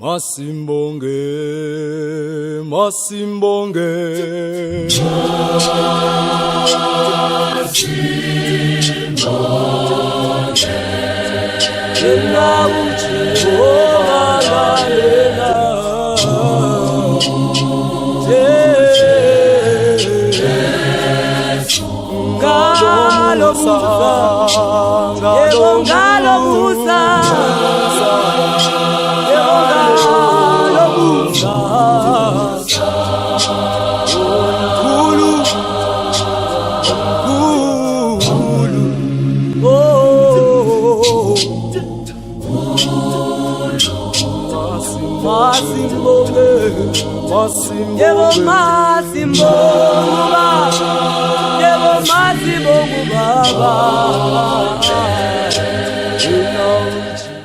Masimbonge, masimbonge. Masimbonge. Yena uJehova yena. Ngalo musa, yebo ngalo musa, yebo ngalo musa. Mkhulu, mkhulu. Oh, masimbonge, yebo Masimbonge. masimbonge, yebo masimbonge baba. Yena uJehova.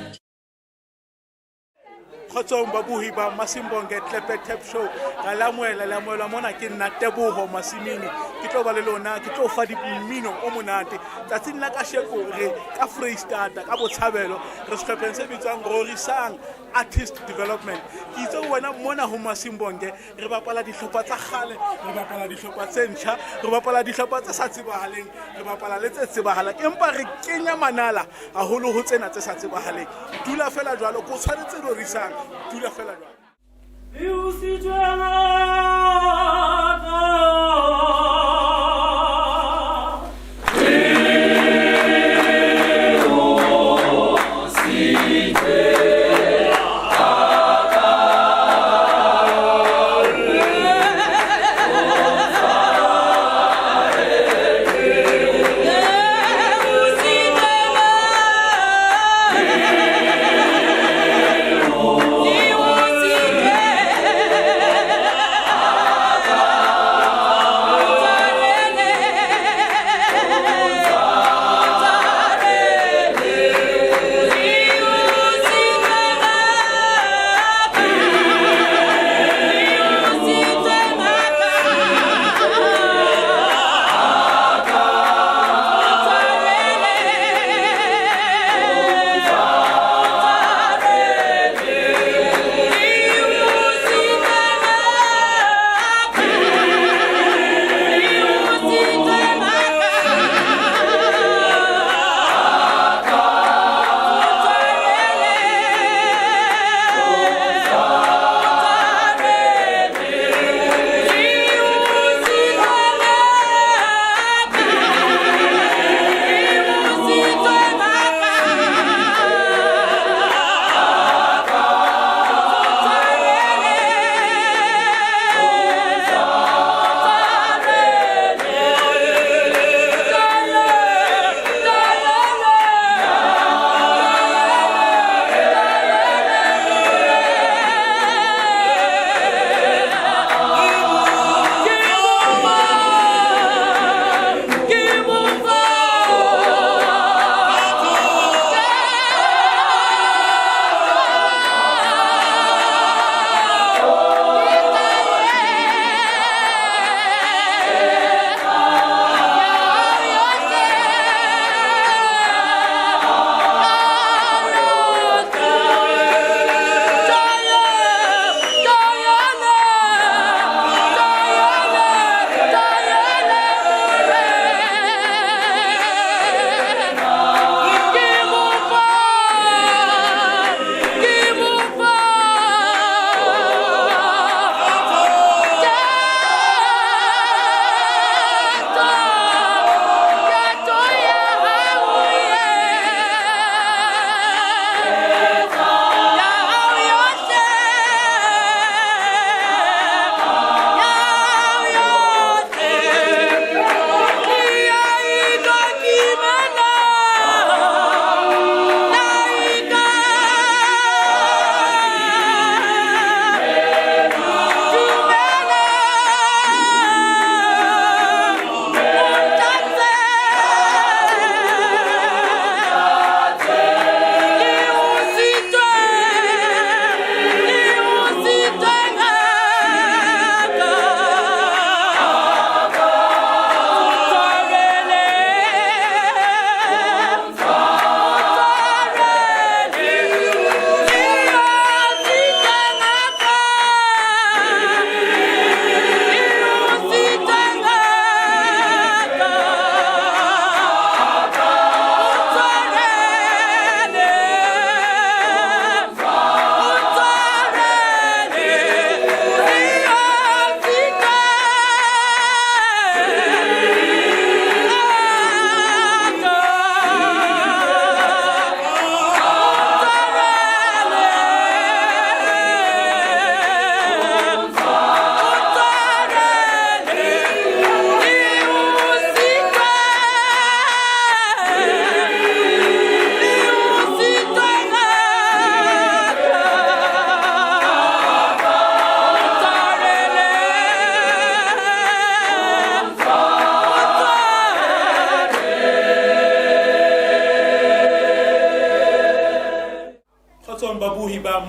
Kgotsong babohi ba Masimbonge Tlepe Tap Show. Ka lamoela lamoelwa mona ke nna Teboho Masimini, ke tlo ba le lona, ke tlo fa di mmino o monate tsatsing la kasheko. Re ka Freistata ka Botshabelo, re sehlopheng se bitswang Rorisang Artist Development. Ke itse ho wena mona ho Masimbonge re bapala dihlopha tsa kgale, re bapala dihlopha tse ntjha, re bapala dihlopha tse sa tsebahaleng, re bapala le tse tsebahalang, empa re kenya manala haholo ho tsena tse sa tsebahaleng. Dula fela jwalo, ko tshwanetse Rorisang, dula fela jwalo.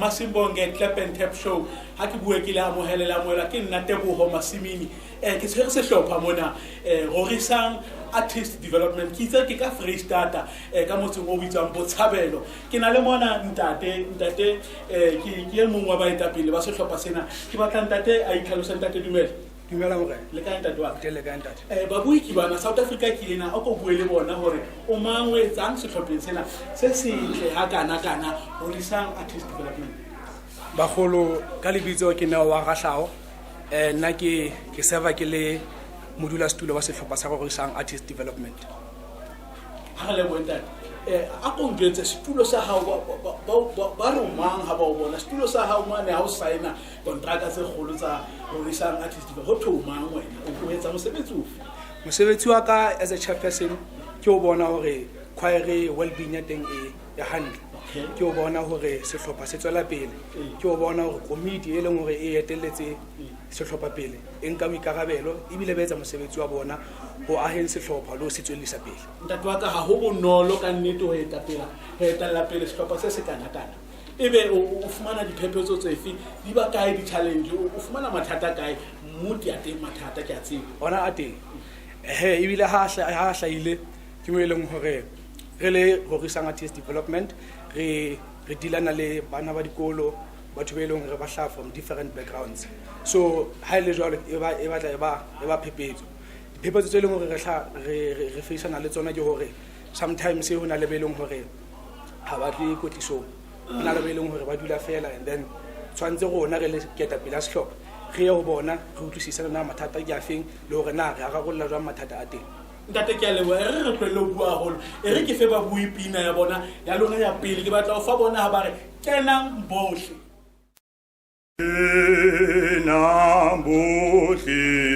Masimbonge Clap and Tap Show. Ha ke bue ke le amohele le amohela ke nna Teboho Masimini. Ke tshwere sehlopha mona Rorisang Artist Development. Ke itse ke ka Freistata ka motseng o bitswang Botshabelo. Ke na le mona ntate ke e mong wa baetapele ba sehlopha sena. Ke batla ntate a itlhalose. Ntate dumela. Dumela morena. Le kae ntate wa ka? Le kae ntate? Babui ke bana South Africa ke ena o ko bue le bona hore o mang o etsang sehlopheng sena se setle ha kana kana Rorisang Artist Development. Bagolo ka lebitso ke Neo wa Rahlao. Nna ke server ke le modulasetulo wa sehlopha sa Rorisang Artist Development. Ha re lebohe ntate. A ko njwetse setulo sa hao ba re o mang ha ba o bona setulo sa hao mane ha o signa kontraka tse kgolo tsa Rorisang Artist Development, ho thwe o mang wena? O etsa mosebetsi ofe? Mosebetsi wa ka as a chairperson ke o bona hore choir well-being ya teng e hantle. Ke o bona hore sehlopha se tswela pele. Ke o bona hore komiti e leng hore e etelletse sehlopha pele e nka boikarabelo ebile ba etsa mosebetsi wa bona ho aheng sehlopha le ho se tswellisa pele. Ntate wa ka, ha ho bonolo ka nnete ho etella pele sehlopha se se kana-kana. Ebe o fumana diphephetso tsefe, di ba kae di-challenge, o fumana mathata kae? Mmuti a teng mathata, ke a tseba. Ona a teng. Ebile ha hlahile ke mo e leng hore re le Rorisang Artist Development re dealana le bana ba dikolo, batho ba e leng hore ba hlaha from different backgrounds. So ha e le jwalo e batla e ba phephetso. Diphephetso tse leng hore re faceana le tsona ke hore sometimes ho na le ba e leng hore ha ba tle kwetlisong, ho na le ba e leng hore ba dula fela, and then tshwanetse rona re le ketapele ya sehlopha re ye ho bona re utlwisise na mathata ke afeng le hore na re a rarolla jwang mathata a teng. Ntate ke a leboha. E re tlohelle ho bua haholo. E re ke fe ba bui pina ya bona ya lona ya pele. Ke batla ho fa bona ha ba re kenang bohle. Kenang bohle.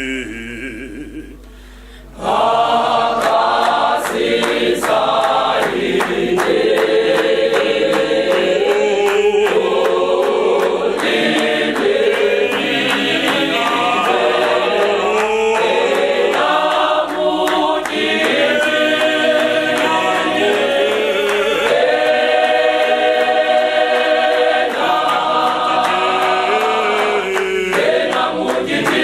Thank you.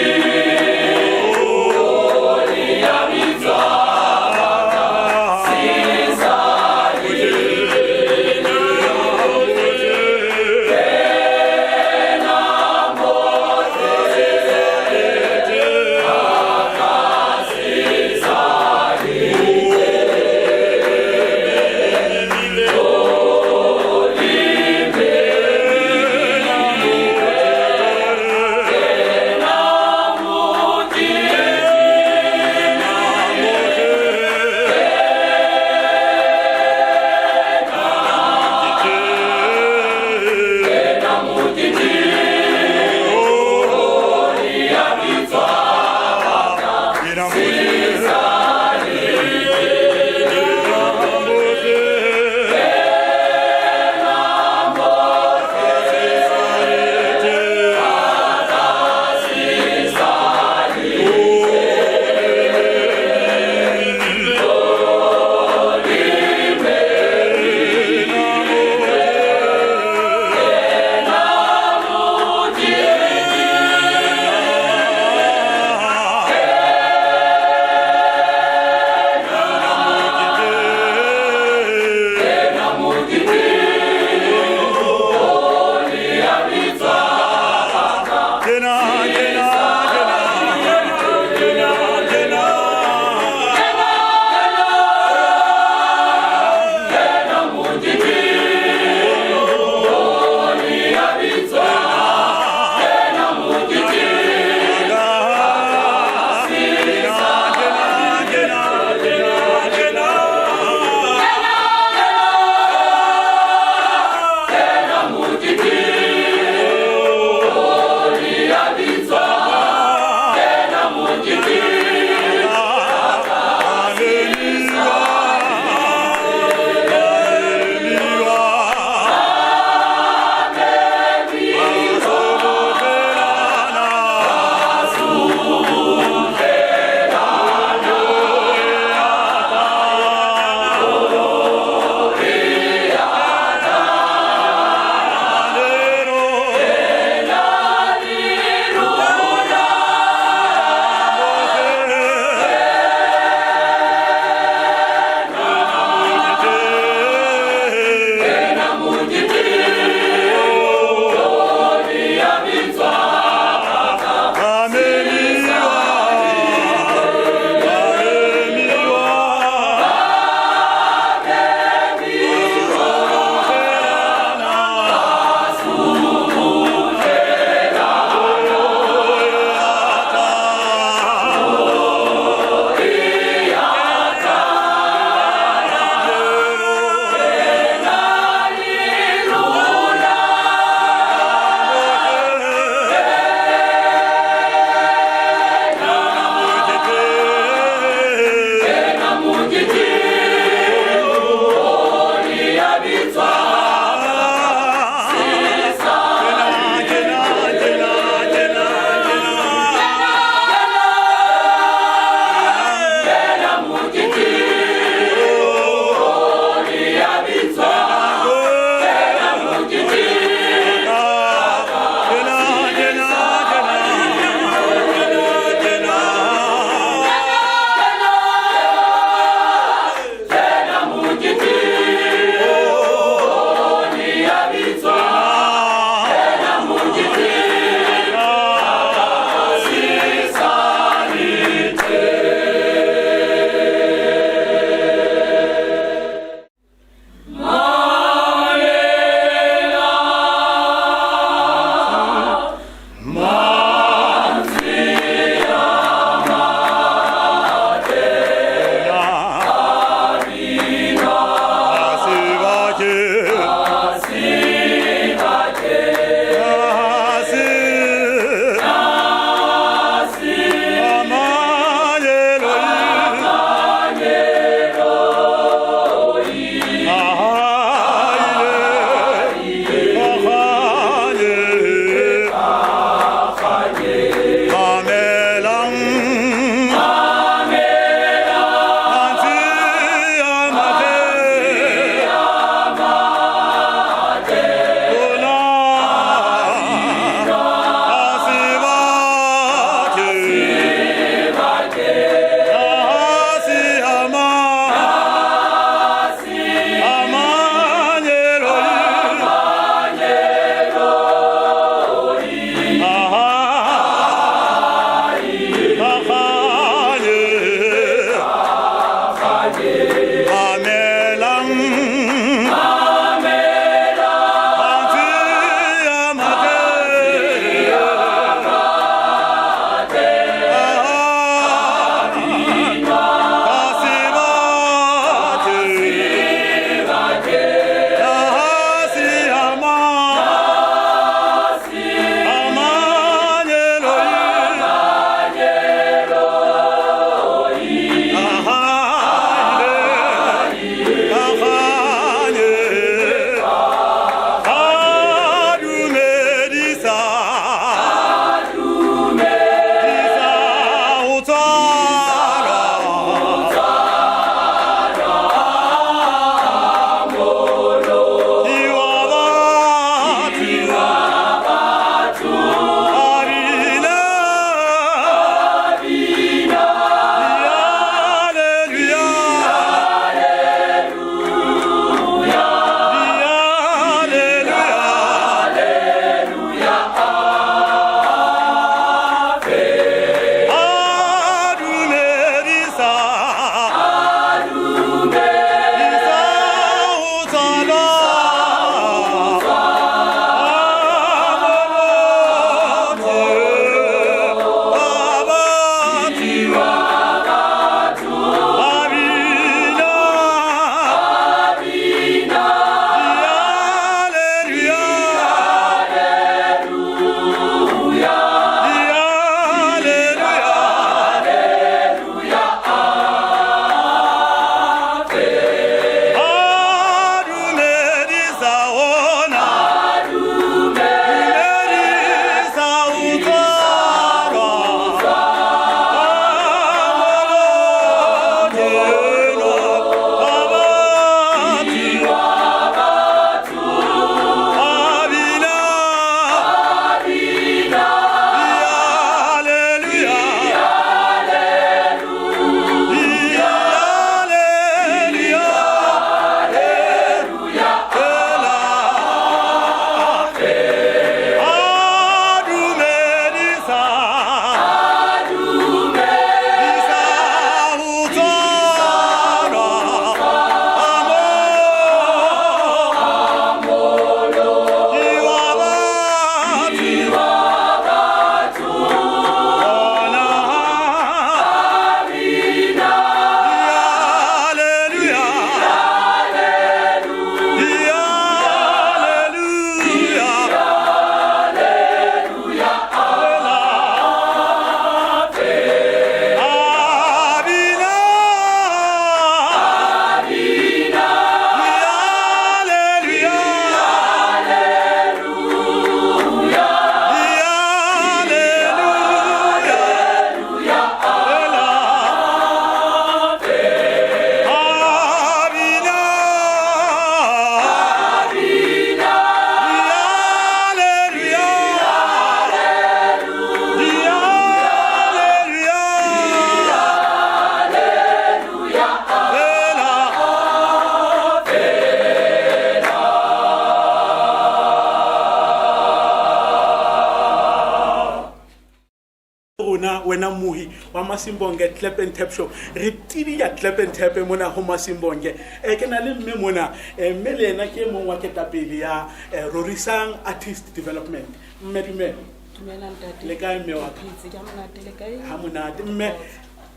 wena mohi wa Masimbonge Clap and Tap Show. Re tidiya Clap and Tap mona ho Masimbonge. Ke na le mme mona, mme le yena ke e mong wa ketapele ya Rorisang Artist Development. Mme dumela. Dumela ntate. Le kae mme wa ka? Ke phetse ka monate, le kae? Ha monate. Mme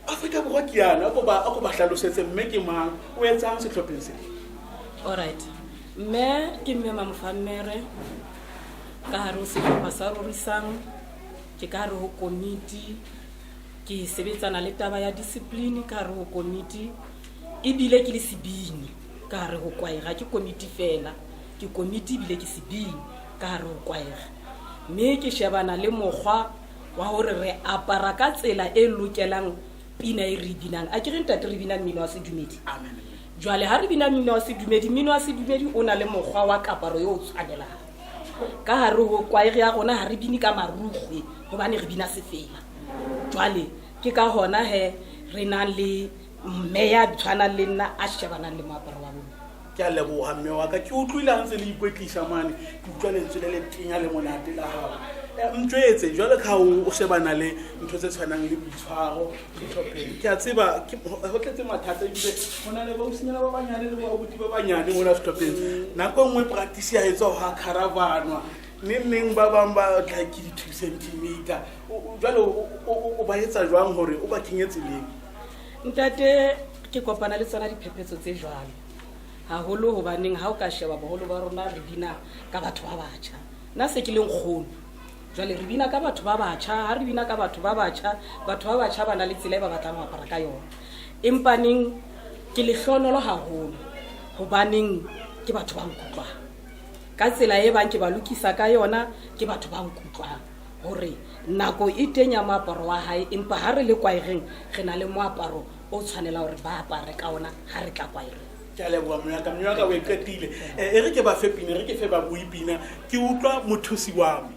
Afrika Borwa ke yana, a ko ba a ko ba hlalosetse mme ke mang, o etsang sehlopheng sena? Alright. Mme ke mme Mamofammere ka hare ho sehlopha sa Rorisang, ke ka hare ho komiti, ke sebetsana le taba ya discipline ka hare ho komiti, ebile ke le sebini ka hare ho kwaere. Ha ke komiti fela, ke komiti ebile ke sebini ka hare ho kwaere. Mme ke shebana le mokgwa wa hore re apara ka tsela e lokelang pina e re binang. A ke re ntate re bina mmino wa sedumedi? Amen. Jwale ha re bina mmino wa sedumedi, mmino wa sedumedi o na le mokgwa wa kaparo eo o tshwanelang. Ka hare ho kwaere ya rona ha re bine ka marukgwe hobane re bina sefela. Jwale ke ka hona he re nang le mme ya tshwanang le nna a shebanang le moaparo wa rona. Ke a leboha mme wa ka, ke utlwile ha ntse le ikwetlisa mane, ke utlwa lentswe le le tenya le monate la hao. Ntjwetse jwale ka ha o shebana le ntho tse tshwanang le boitshwaro sehlopheng. Ke a tseba ho tletse mathata ebile ho na le bausinyana ba banyane le boabuti ba banyane mona sehlopheng. Nako e nngwe practice ya etswa ha caravanwa, neng neng ba bang ba tla ke di-2 centimeter. Jwale o ba etsa jwang hore o ba kenye tseleng? Ntate, ke kopana le tsona diphephetso tse jwalo haholo, hobaneng ha o ka sheba boholo ba rona re bina ka batho ba batjha. Nna se ke le nkgono, jwale re bina ka batho ba batjha. Ha re bina ka batho ba batjha, batho ba batjha ba na le tsela e ba batlang ho apara ka yona. Empaneng ke lehlonolo haholo hobaneng ke batho ba nkutlwang ka tsela e bang ke ba lokisa ka yona. Ke batho ba nkutlwang hore nako e teng ya moaparo wa hae, empa ha re le kwaereng re na le moaparo o tshwanela hore ba apare ka ona ha re tla kwaereng. Ke a leboha mme wa ka, mme wa ka o e qetile. E re ke ba fe pina, e re ke fe ba bui pina, ke utlwa mothusi wa me.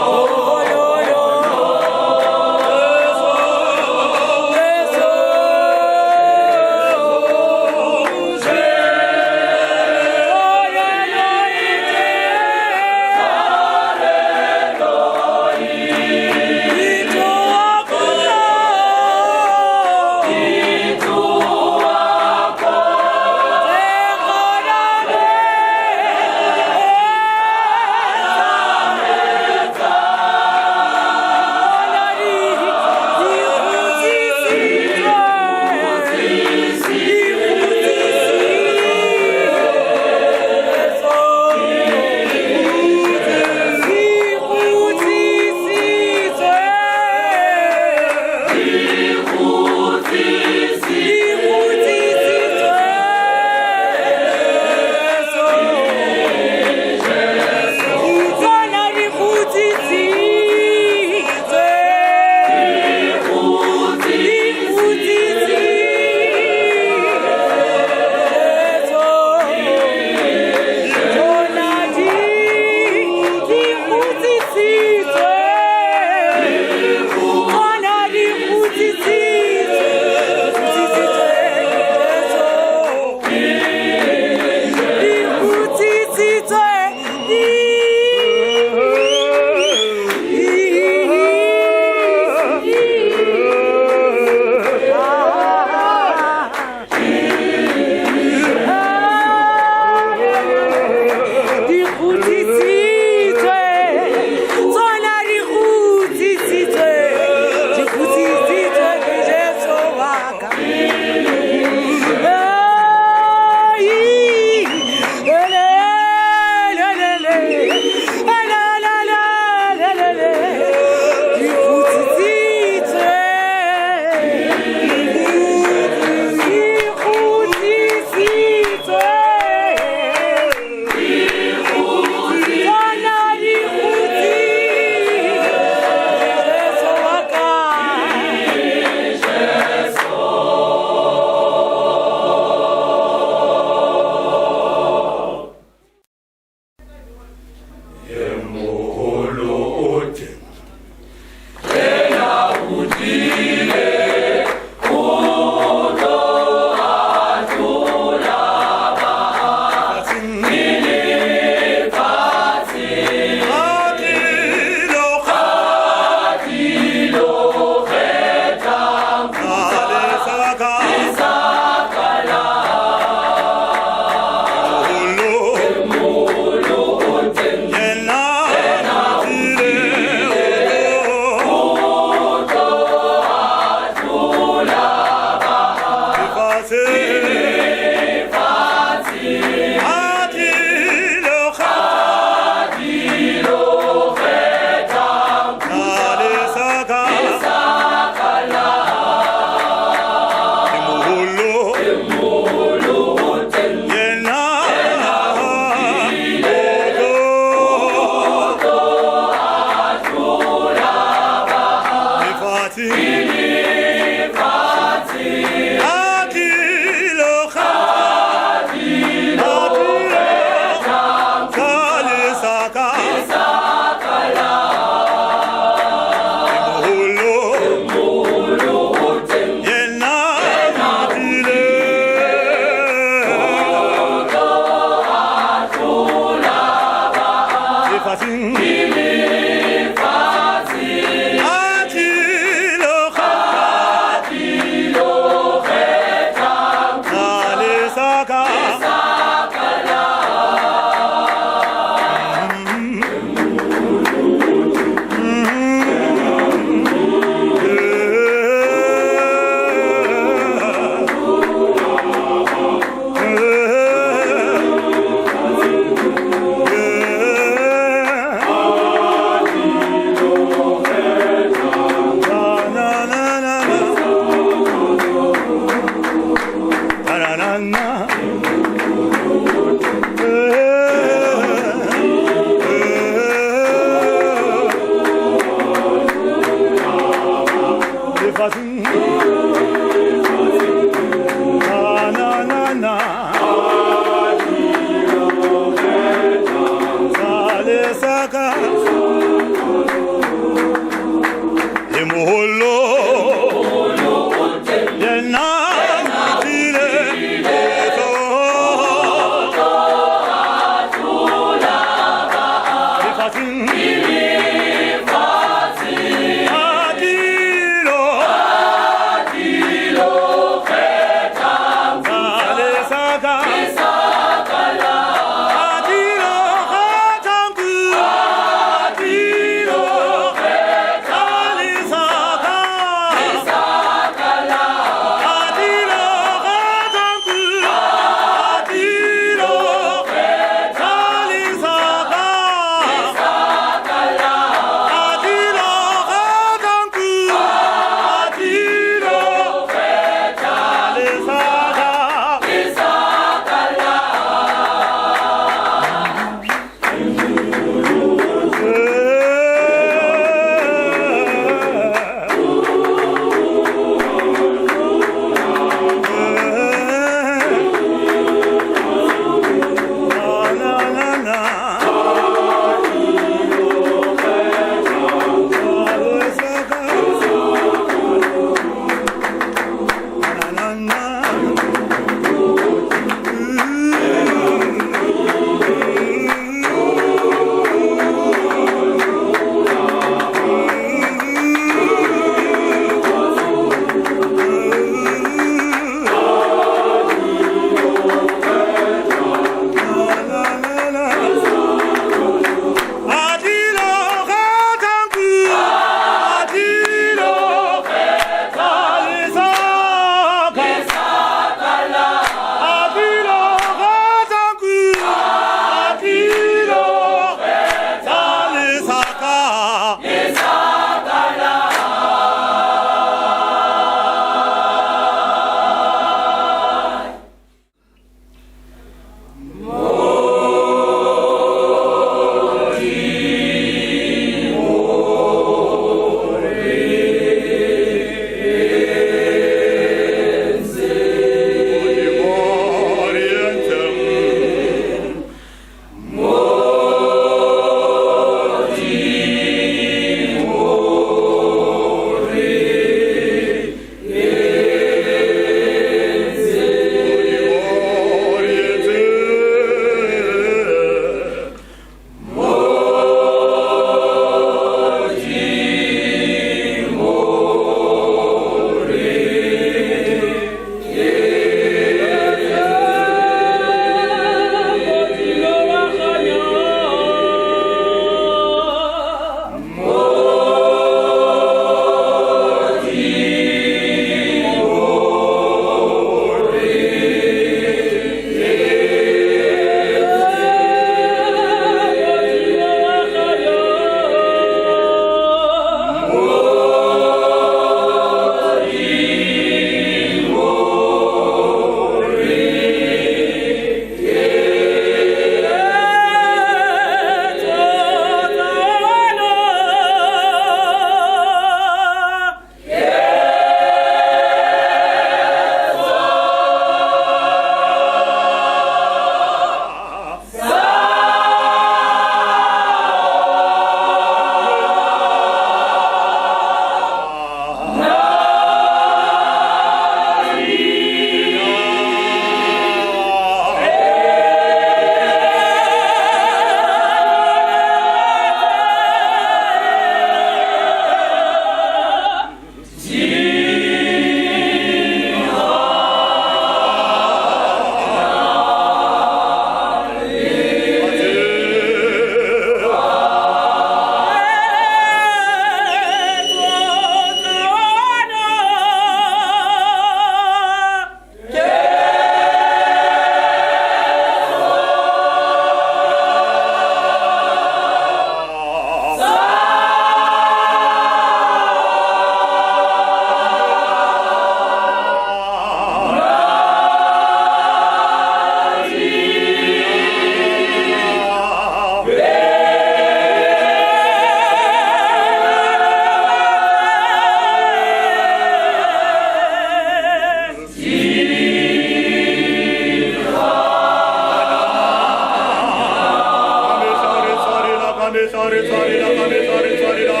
mehla re tshwarela, ka mehla re tshwarela.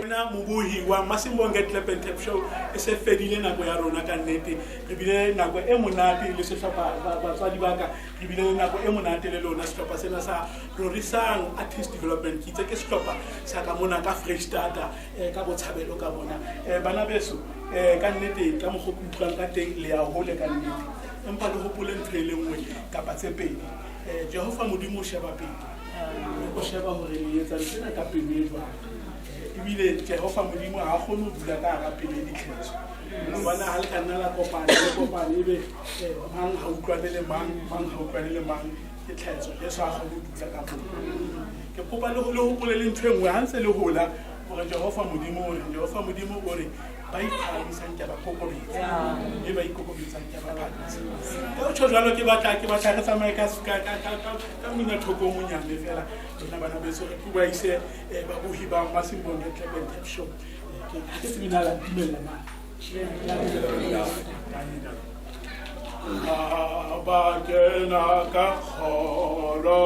Nna mobohi wa Masimbonge Clap and Tap Show e se fedile nako ya rona ka nnete. Re bile le nako e monate le sehlopha batswadi ba ka, re bile le nako e monate le lona sehlopha sena sa Rorisang Artist Development. Ke itse ke sehlopha sa ka mona ka Freistata, ka Botshabelo ka mona. Bana beso, ka nnete ka mokgwa ke utlwang ka teng le ya hole ka nnete. Empa le hopole ntho e le nngwe kapa tse pedi. Jehova Modimo o sheba pele. O sheba hore le etsa ntho ena ka pelo e jwang. Ebile Jehova Modimo ha a kgone ho dula ka hara pelo e ditlhetso. Hobane ha le ka nna la kopana, le kopane ebe, mang ha utlwane le mang, mang ha utlwane le mang, ke tlhaetso. Jesu ha kgone ho dula ka moo. Ke kopa le hopole le ntho e nngwe ha ntse le hola hore Jehova Modimo o re, Jehova Modimo o re ba iphahamisang ke a ba kokobetsa, mme ba ikokobetsang ke a ba phahamisa. Ka ho tjho jwalo, ke batla re tsamaye ka minathoko o monyane fela. Rona bana beso re ke ba ise, babohi ba Masimbonge Clap and Tap Show. Ha ke tsebe na la ntumella na. Ha ba kena ka kgoro.